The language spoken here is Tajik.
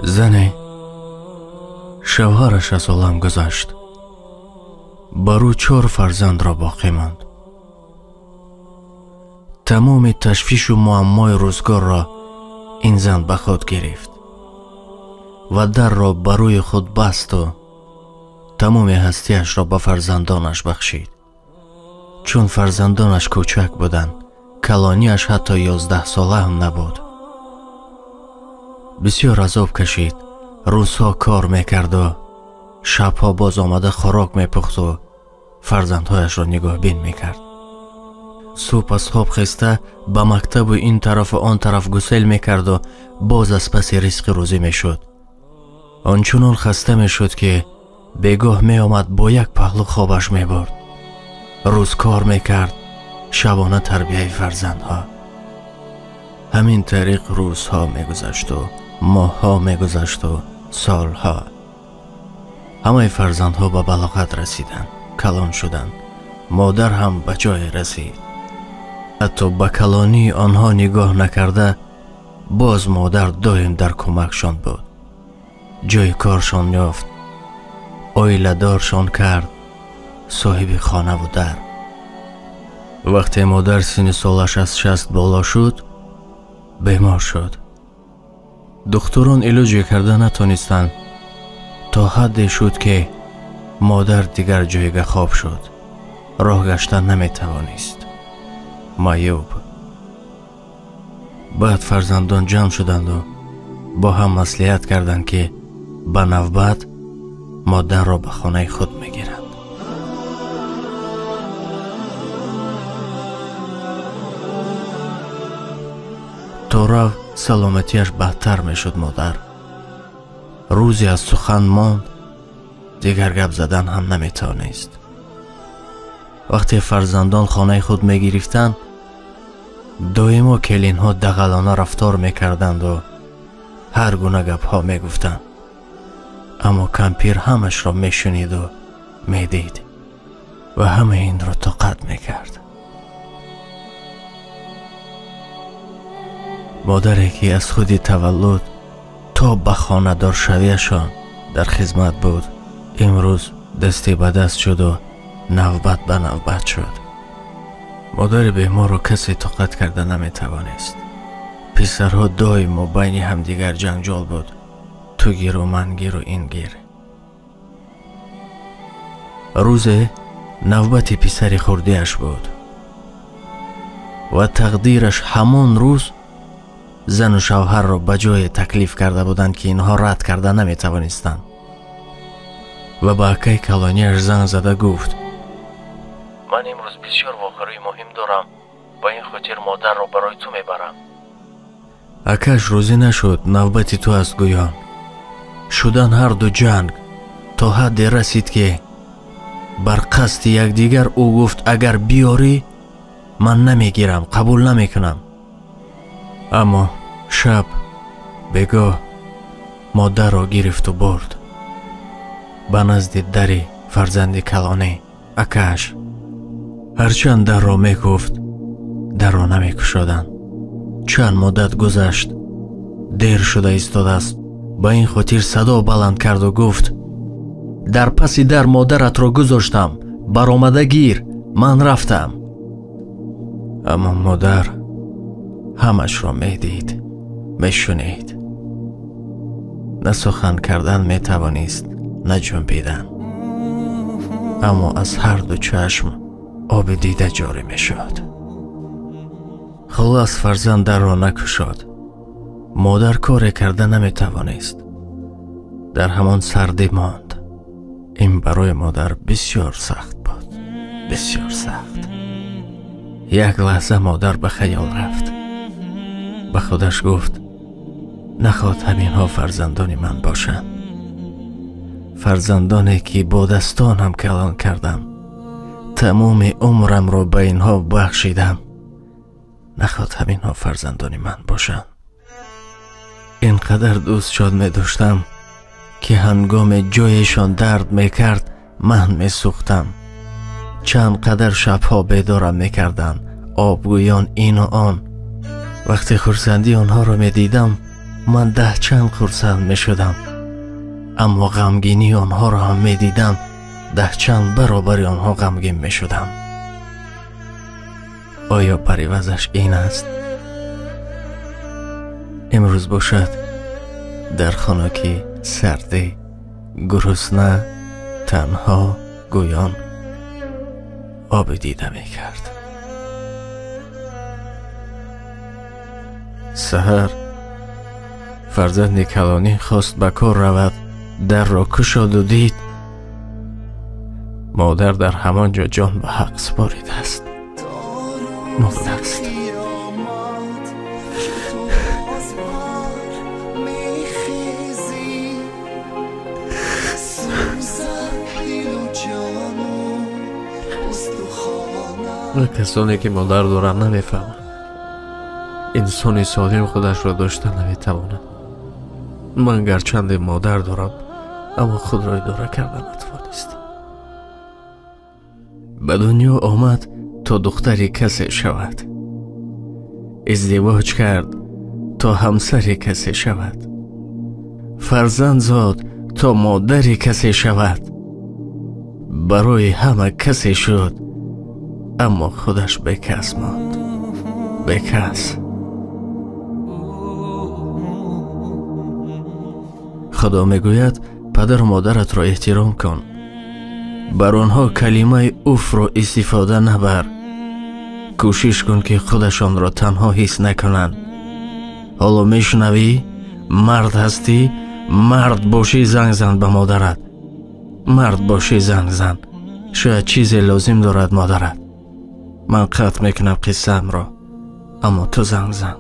Зане шавҳараш аз олам гузашт, бар ӯ 4 фарзандро боқӣ монд. Тамоми ташвишу муаммои рӯзгорро ин зан ба худ гирифт ва дарро ба рӯи худ басту тамоми ҳастиашро ба фарзандонаш бахшид. Чун фарзандонаш кӯчак буданд, калонияш ҳатто 11 сола ҳам набуд. Бисёр азоб кашид, рӯзҳо кор мекарду шабҳо боз омада хӯрок мепухту фарзандҳояшро нигоҳбин мекард. Субҳ аз хоб хеста ба мактабу ин тарафу он тараф гусел мекарду боз аз паси ризқи рӯзӣ мешуд. Ончунон хаста мешуд, ки бегоҳ меомад бо як паҳлӯ хобаш мебурд. Рӯз кор мекард, шабона тарбияи фарзандҳо. Ҳамин тариқ рӯзҳо мегузашту моҳҳо мегузашту солҳо. Ҳамаи фарзандҳо ба балоғат расиданд, калон шуданд. Модар ҳам ба ҷое расид. Ҳатто ба калонии онҳо нигоҳ накарда, боз модар доим дар кӯмакшон буд. Ҷои коршон ёфт, оиладоршон кард, соҳиби хонаву дар. Вақте модар синни солаш аз 60 боло шуд, бемор шуд. Духтурон илоҷе карда натонистанд, то ҳадде шуд, ки модар дигар ҷойга хоб шуд, роҳ гаштан наметавонист. Маъюб. Баъд фарзандон ҷамъ шуданду бо ҳам маслиҳат карданд, ки ба навбат модарро ба хонаи худ мегиранд. То рав саломатиаш бадтар мешуд модар. Рӯзе аз сухан монд, дигар гап задан ҳам наметавонист. Вақте фарзандон хонаи худ мегирифтанд, доимо келинҳо дағалона рафтор мекарданду ҳар гуна гапҳо мегуфтанд. Аммо кампир ҳамашро мешуниду медид ва ҳамаи инро тоқат мекард. Модаре ки аз худи таваллуд то ба хонадоршавиашон дар хизмат буд, имрӯз дасте ба даст шуду навбат ба навбат шуд. Модари беморро касе тоқат карда наметавонист. Писарҳо доимо байни ҳамдигар ҷанҷол буд. Ту гиру ман гиру ин гир. Рӯзе навбати писари хурдиаш буд ва тақдираш ҳамон рӯз зану шавҳарро ба ҷое таклиф карда буданд, ки инҳо рад карда наметавонистанд. Ва ба акаи калонияш занг зада гуфт: ман имрӯз бисёр вохӯрии муҳим дорам, ба ин хотир модарро барои ту мебарам. Акаш розӣ нашуд, навбати ту аст гӯён. Шудан ҳарду ҷанг то ҳадде расид, ки бар қасди якдигар ӯ гуфт: агар биёрӣ ман намегирам, қабул намекунам. Аммо шаб бегоҳ модарро гирифту бурд ба назди дари фарзанди калонӣ акааш. Ҳарчанд дарро мекуфт, дарро намекушоданд. Чанд муддат гузашт, дер шуда истодааст. Ба ин хотир садо баланд карду гуфт: дар паси дар модаратро гузоштам, баромада гир, ман рафтам. Аммо модар ҳамашро медид, мешунид. На сухан кардан метавонист, на ҷунбидан. Аммо аз ҳар ду чашм оби дида ҷорӣ мешуд. Хулос фарзанд дарро накушод. Модар коре карда наметавонист. Дар ҳамон сардӣ монд. Ин барои модар бисёр сахт буд, бисёр сахт. Як лаҳза модар ба хаёл рафт. Ба худаш гуфт: нахоҳад ҳаминҳо фарзандони ман бошанд, фарзандоне ки бо дастонам калон кардам, тамоми умрамро ба инҳо бахшидам. Нахоҳад ҳаминҳо фарзандони ман бошанд. Ин қадар дӯстшон медоштам, ки ҳангоме ҷоешон дард мекард, ман месӯхтам. Чанд қадар шабҳо бедорам мекарданд, обгӯён ину он. Вақте хурсандии онҳоро медидам, Ман 10 чанд хурсанд мешудам, аммо ғамгинии онҳоро ҳам медидам, 10 чанд баробари онҳо ғамгин мешудам. Оё паривазаш ин аст? Имрӯз бошад дар хона ки сардӣ, гурусна, танҳо, гӯён оби дида мекард. Саҳар фарзанди калонӣ хост ба кор равад, дарро кушоду дид модар дар ҳамон ҷо ҷон ба ҳақ супоридааст, мурдааст. Ва касоне ки модар доранд намефаҳманд. Инсони солим худашро дошта наметавонад. Ман гарчанде модар дорам, аммо худро идора карда натавонистам. Ба дунё омад то духтари касе шавад, издивоҷ кард то ҳамсари касе шавад, фарзанд зод то модари касе шавад, барои ҳама касе шуд, аммо худаш бекас монд, бекас. Худо мегӯяд падару модаратро эҳтиром кун, бар онҳо калимаи уфро истифода набар, кӯшиш кун ки худашонро танҳо ҳис накунанд. Ҳоло мешунавӣ? Мард ҳастӣ, мард бошӣ занг зан ба модарат, мард бошӣ занг зан, шояд чизе лозим дорад модарат. Ман қатъ мекунам қиссаамро, аммо ту занг зан.